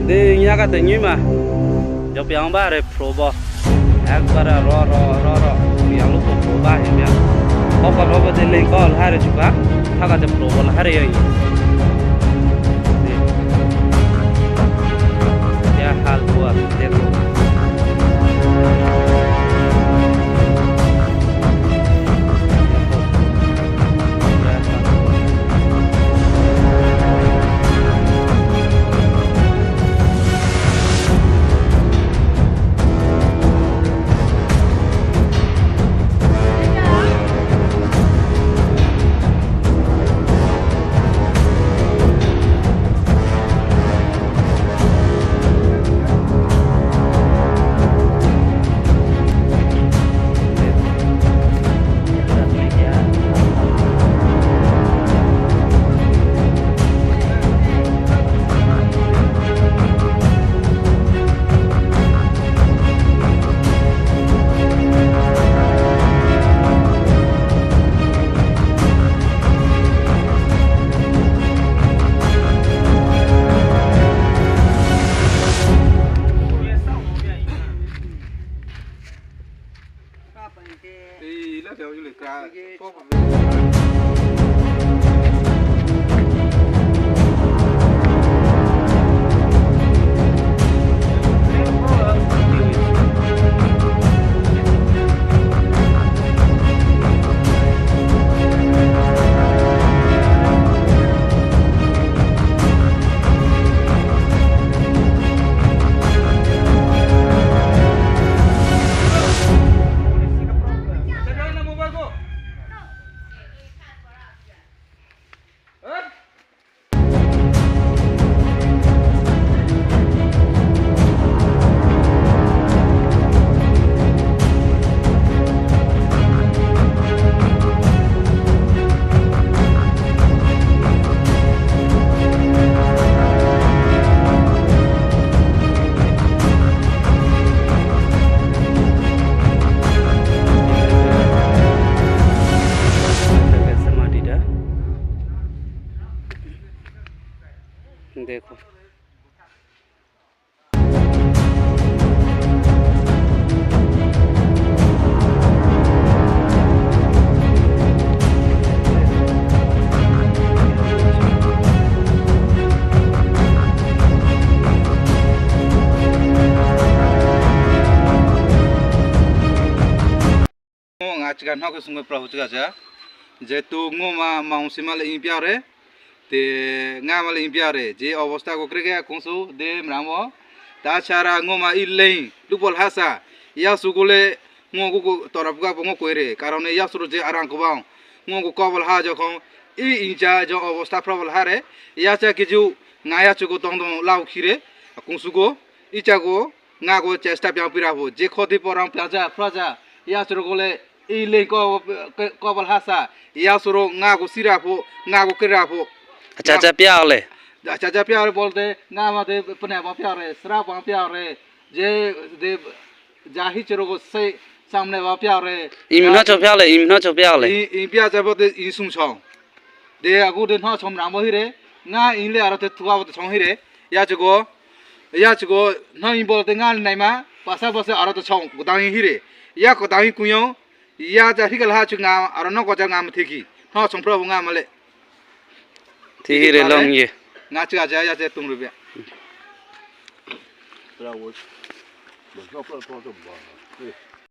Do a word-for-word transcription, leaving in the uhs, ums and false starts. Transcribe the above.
De, ya ka tengwi ma. Jopi ang ba re pro bo. Ekbare ro, ro, ro, ro. Yang lu pro ba ya. Kok ko ro bo de leng ko la re chuka. Thaga de pro bo la re yo. De. Ya hal hua, dekho. Dekho. Ang achika nok sungwi prahu chika cha. Jetu ngoma maung sima le impia re. Te ngama le impia re. Je obostha go krege kungsu de mramo. Ta chara ngoma i leng lupol hasa. Ya sugule ngo go torap ga bongo koire. Karone ya suru je arang kobang. Ngo go kobol ha jokhon i incha jo obostha probol hare. Ya cha kiju ngaya chugo tong tong lau khire. Kungsu go icha go. Nga go chesta piang pira pho, je khoti porang piang ja, phra ja, ya suru gole, i le ko, ko, kobal hasa, ya suru nga go sira pho, nga go kira pho. Acha, acha, piang le. Acha, acha, piang le bolte, nga ma de pene ba piang re, sra ba piang re, je de, ja hi churu go sei, samne ba piang re. Imna cho piang le, imna cho piang le. I, i piang ja bote, i sum chong. De agu de no som ramo hire, nga inle aro te thua bo te song hire, ya chugo, ya chugo, no in bol te nga naima, pasa bose aro te song, godang hire, ya godang kuyo, ya ja hikal ha chu nga, aro no goja nga mthiki, no som pro nga male. Thi hire long ye. Nga chu aja ya che tung rubya. Bravo. Lo so pro pro to ba.